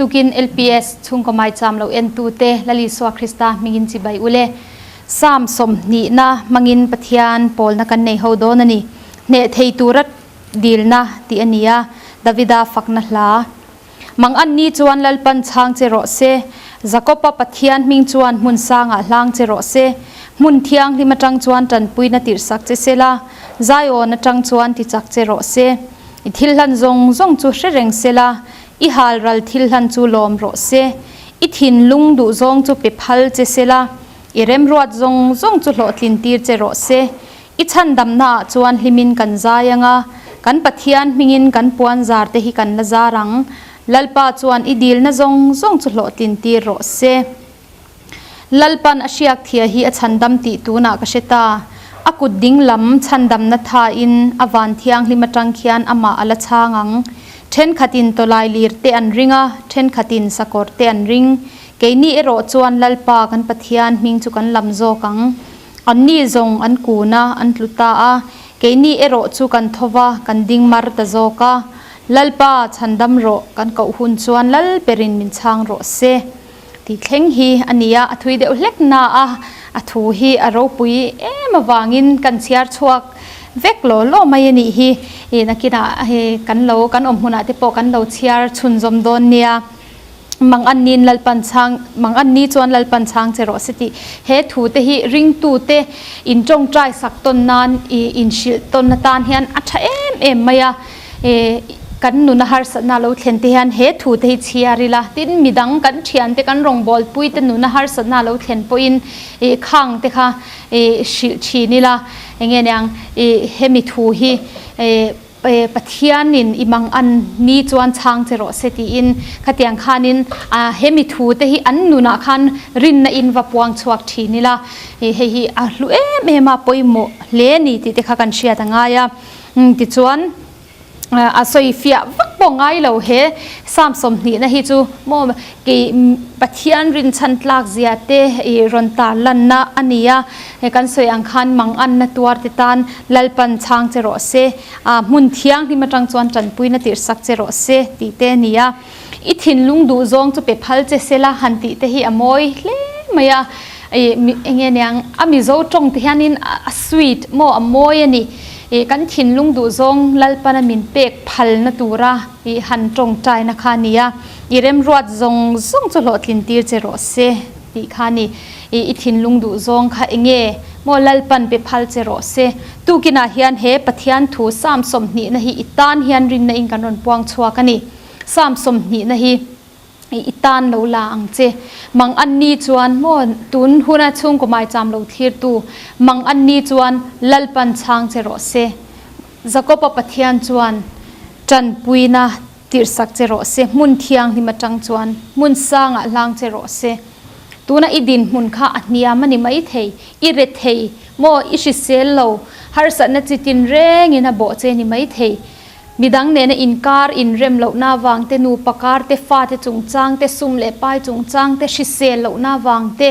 Tukin LPS chhungkaw maicham lo entute Lal Isua Krista hmingin chibai ule. Psalm sawmhnihna hmangin Pathian pawlna kan nei ho dawn a ni. Hneh thei tura dilna tih a ni a, Davida fakna hla. Mang an ni chuan Lalpan chhang che rawh se, Jakoba Pathian hming chuan hmun sangah hlang che rawh se. Hmun thianghlim atang chuan tanpuina tirhsak che se la, Zion atang chuan tichak che rawh se. I thil hlan zawng zawng chu hre reng se la, i hal ral thil hlan chu lawm rawh se. I thinlung duh zawng chu pe phal che se la, i remruat zawng zawng chu hlawhtlin tir che rawh se. I chhandamnaah chuan hlimin kan zai ang a, kan Pathian hmingin kan puan zar te hi kan la zar ang. Lalpa chuan i dilna zawng zawng chu hlawhtlin tir rawh se. Lalpan a hriak thia hi a chhandam tih tunah ka hre ta. A kut ding lam chhandamna thain a van thianghlim atang khian amah a la chhang ang. Thenkhatin tawlai lir te an ring a, thenkhatin sakawr te an ring. Keini erawh chuan Lalpa kan Pathian hming chu kan lam zawk ang. Anni zawng an kun a, an tlu ta a, keini erawh chu kan tho va, kan ding mar ta zawk a. Lalpa, chhandam rawh, kan koh hun chuan Lal berin min chhang rawh se. Tih thleng hi a ni a, a thui deuh hlek na a, a thu hi a ropui em avangin kan chhiar chhuak vek law law mai a nih hi. Ih nakinah hei kan lo kan awm hmunah te pawh kan lo chhiar chhunzawm dawn nia. Mang an niin Lalpan chhang mang an ni chuan Lalpan chhang che rawh se tih he thu te hi ringtu te in tawngtai sak tawn nan ih inhrilh tawn atan hian a tha em em mai a. E, kan nuna harsatna lo thlen te hian he thu te hi chhiar ila, tin midang kan thian te kan rawngbawlpui te nuna harsatna lo thlen pawhin e khang te kha e hrilh thin ila, enge niang e hemi thu hi e Pathianin i mang an ni chuan chhang che rawh se tiin khatiang khanin a hemi thu te hi an nunah khan rinna in va puang chhuak thin ila, hei hi a hlu em em a pawimawh hle a ni tih te kha kan hriat a ngai a. Tichuan, a sawi fiah vak pawh ngai lo he Psalm sawmhnihna hi chu maw kei Pathian rinchhan tlak zia te i rawn tar lanna a ni a, he kan sawi ang khan manganna tuar te tan Lalpan chhang che rawh se, a hmun thianghlim atang chuan tanpuina tirhsak che rawh se tih te a ni a. I thinlung duh zawng chu pe phal che sela han tih te hi a mawi hle mai a, ih enge niang a Mizo tawng te hianin a sweet maw a mawi a ni, ih kan thinlung duh zawng Lalpana min pek phalna tura ih han tawngtaina kha a ni a, i remruat zawng zawng chu hlawhtlin tir che rawh se tih kha a ni, ih i thinlung duh zawng kha enge maw Lalpan pe phal che rawh se, tukinah hian he Pathian thu Psalm sawmhnihna hi i tan hian rinna in kan rawn puang chhuak a ni. Psalm sawmhnihna hi i tan lo la ang che. Mang an ni chuan maw tun huna chhungkaw maicham lo thlirtu mang an ni chuan Lalpan chhang che rawh se. Jakoba Pathian chuan tanpuina tirhsak che rawh se, hmun thianghlim atang chuan hmun sangah hlang che rawh se. Tuna i dinhmun kha a hniam a ni maithei, i rethei maw i hrisel lo, harsatna chi tinrengin a bawh che ni maithei. Midang nena inkar inrem lohna avang te, nupa kar te, fate chungchang te, sum leh pai chungchang te, hrisel lohna avang te,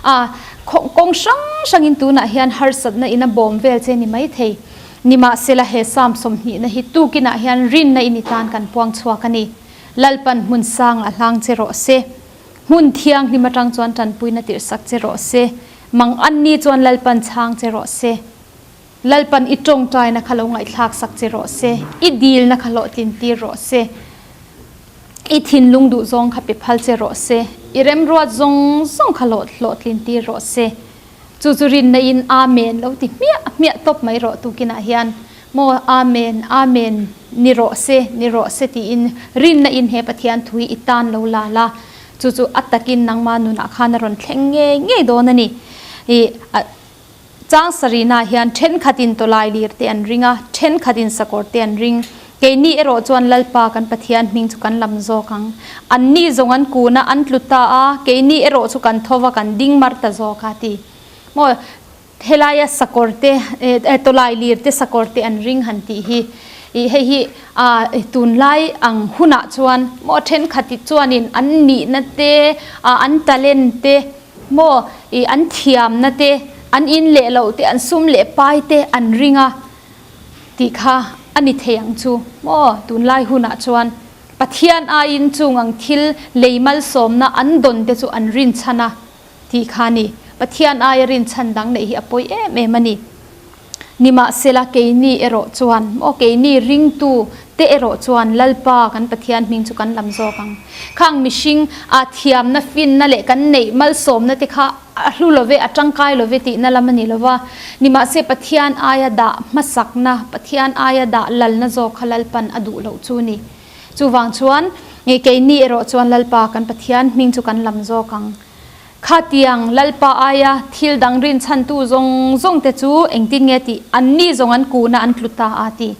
a kawng hrang hrangin tunah hian harsatna in a bawm vel che ni maithei. Nimahsela he Psalm sawmhnihna hi tukinah hian rinna in i tan kan puang chhuak a ni. Lalpan hmun sang a hlang che rawh se. Hmun thianghlim atang chuan tanpuina tirhsak che rawh se. Mang anni chuan Lalpan chhang che rawh se. Lalpan i tawngtaina kha lo ngaihthlak sak che rawh se, i dilna kha hlawhtlin tir rawh se, i thinlung duh zawng kha pe phal che rawh se, i remruat zawng zawng kha hlawhtlin tir rawh se. Chu chu rinna in Amen lo ti hmiah hmiah tawp mai rawh tukinah hian maw Amen, Amen ni rawh se, ni rawh se tiin rinna in he Pathian thu hi i tan lo la la, chu chu a takin nangma nunah khan a rawn thleng ngei ngei dawn a ni. I Chang sarihnaah hian thenkhatin tawlai lir te an ring a, thenkhatin sakawr te an ring. Keini erawh chuan Lalpa kan Pathian hming chu kan lam zawk ang. Anni zawng an kun a, an tlu ta a, keini erawh chu kan tho va, kan ding mar ta zawk a ti. Maw, helaia sakawr te, tawlai lir te, sakawr te an ring han tih hi, ih hei hi tunlai ang hunah chuan maw thenkhat chuanin an nihna te, an talent te, Maw i an thiamna te, an in leh loh te, an sum leh pai te an ring a tih kha a ni thei ang chu maw tunlai hunah chuan. Pathian aiin chung ang thil lei malsawmna an dawn te chu an rinchhan a tih kha a ni. Pathian aia rinchhan dang neih hi a pawi em em a ni. Nimahsela keini erawh chuan, maw keini ringtu te erawh chuan Lalpa kan Pathian hming chu kan lam zawk ang. Khang mihring a thiamna, finna leh kan neih malsawmna te kha a hlu love, a tangkai love tihna lam a ni lova. Nimahse Pathian aia dah hmasakna, Pathian aia dah lalna zawk kha Lalpan a duh loh chu ni. Chuvang chuan keini erawh chuan Lalpa kan Pathian hming chu kan lam zawk ang. Khatiang Lalpa aia thil dang rinchhantu zawng zawng te chu engtin nge tih anni zawng an kuhna an tlu ta a ti.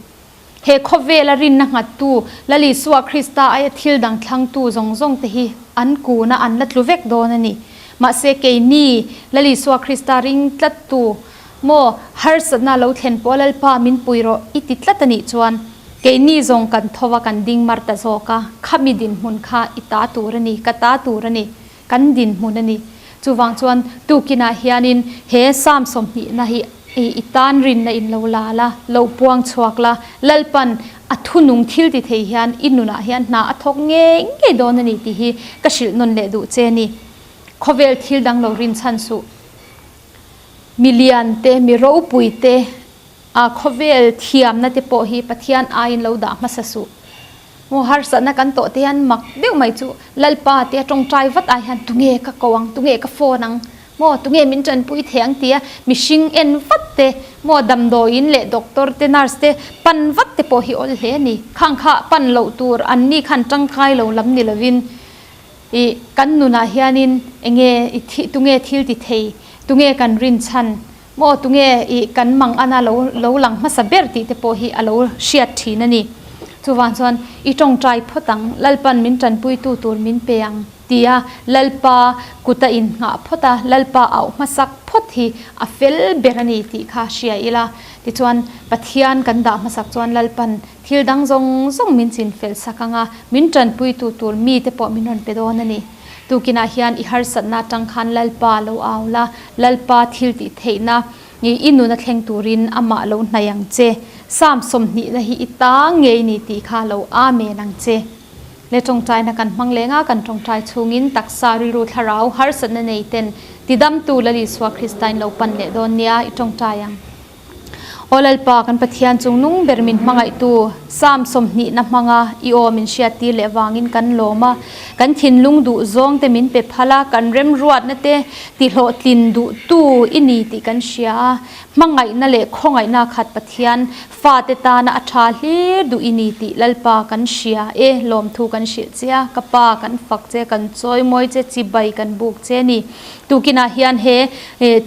He khawvela rinna nghattu Lal Isua Krista aia thil dang thlangtu zawng zawng te hi an kuhna an la tlu vek dawn a ni. Mahse keini Lal Isua Krista ring tlattu maw harsatna lo thlen pawh Lalpa min pui rawh i ti tlat a nih chuan keini zawng kan tho va kan ding mar ta zawk a, khami dinhmun kha i ta tur a ni, ka ta tur a ni. Kan dinhmun a ni. Chuvang chuan tukinah hianin he Psalm sawmhnihna hi i tan rinna in lo la la, lo puang chhuak la, Lalpan a thunung thil ti thei hian i nunah hian hna a thawk ngei ngei dawn a ni tih hi ka hrilh nawn leh duh che a ni. Khawvel thil dang lo rinchhan suh. Mi lian te, mi ropui te, a khawvel thiamna te pawh hi Pathian aiin lo dah hmasa suh. Maw harsatna kan tawh te hian mak deuh mai chu Lalpa tia tawngtai vat ai hian tunge ka ko ang, tunge ka phone ang, maw tunge min tanpui thei ang tia mihring en vat te, maw damdawiin leh doctor te nurse te pan vat te pawh hi awl hle a ni. Khang kha pan loh tur an ni khan tangkai lo lam ni lovin i kan nunah hianin enge i tunge thil ti thei, tunge kan rinchhan Maw tunge i kan mang ana lo lo lang hmasa ber tih te pawh hi a lo hriat thin a ni. Chuvang chuan i tawngtai phawt ang, Lalpan min tanpuitu tur min pe ang tia Lalpa kuta innghah phawt a, Lalpa auh hmasak phawt hi a fel ber a ni tih kha hria ila. Tichuan Pathian kan dah hmasak chuan Lalpan thil dang zawng zawng min chinfel sak ang a, min tanpuitu tur mite pawh min rawn pe dawn a ni. Tukinah hian i harsatna atang khan Lalpa lo au la, Lalpa thil tih theihna i i nuna thleng turin amah lo hnaih ang che. Psalm sawmhnihna hi i ta ngei ni tih kha lo Amen ang che. Le tawngtaina kan hmang leng a, kan tawngtai chhungin taksa rilru thlarau harsatna nei ten tidamtu Lal Isua Kristain lo pan leh dawn nia i tawngtai ang. Aw Lalpa, kan Pathian chung nung ber min hmangaihtu, Psalm sawmhnihna hmanga i aw min hriattir leh vangin kan lawm a. Kan thinlung duh zawngte min pe phal a, kan remruatna te tihlawhtlin duhtu i ni tih kan hria a. Hmangaihna leh khawngaihna khat Pathian fate tana a tha hlir duh i ni tih Lalpa kan hria e, lawmthu kan hrilh che a, ka Pa kan fak che, kan chawimawi che, chibai kan buk che a ni. Tukinah hian he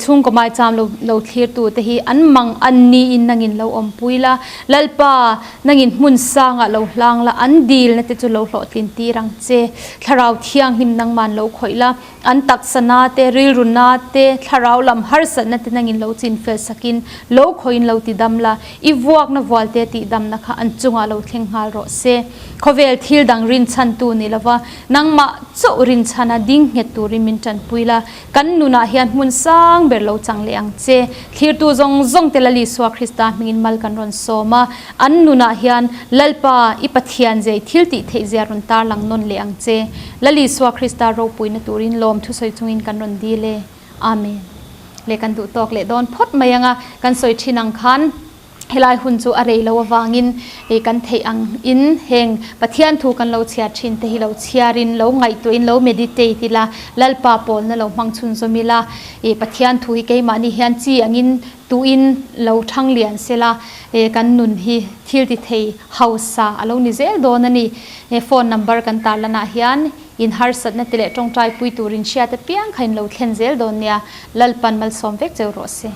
chhungkaw maicham lo lo thlirtu te hi an mang an niin nangin lo awmpui la, Lalpa nangin hmun sangah lo hlang la, an dilna te chu lo hlawhtlin tir ang che. Thlarau Thianghlim nangman lo khawih la, an taksa na te, rilru na te, thlarau lam harsatna te nangin lo chinfel sakin lo khawihin lo tidam la, i vuakna vualte tihdamna kha an chungah lo thleng nghal rawh se. Khawvel thil dang rinchhantu ni lova, Nangmah chauh rinchhana ding nghet turin min tanpui la, kan nunah hian hmun sang ber lo chang leh ang che. Thlirtu zawng zawng te Lal Isua Krista hmingin mal kan rawn sawm a, an nunah hian Lalpa i Pathian zei thil tih theih zia rawn tarlang nawn leh ang che. Lal Isua Krista ropuina turin lawm thusawi chungin kan rawn dil e. Amen. Le kan duh tawk leh dawn phawt mai anga kan sawi thin ang khan. Helai hun chu a rei lo avangin kan theih ang in heng Pathian thu kan lo chhiar thin te hi lo chhiar in lo ngaihtuah in lo meditate ila, Lalpa pawlna lo hmang chhunzawm ila, Pathian thu hi keimahni hian chi angin tuin lo thang lian sela kan nun hi thil ti thei hausa a lo ni zel dawn a ni. Phone number kan tarlanah hian in harsatna te leh tawngtai pui turin hriat apiang kha in lo thlen zel dawn nia. Lalpan malsawm vek cheu rawh se.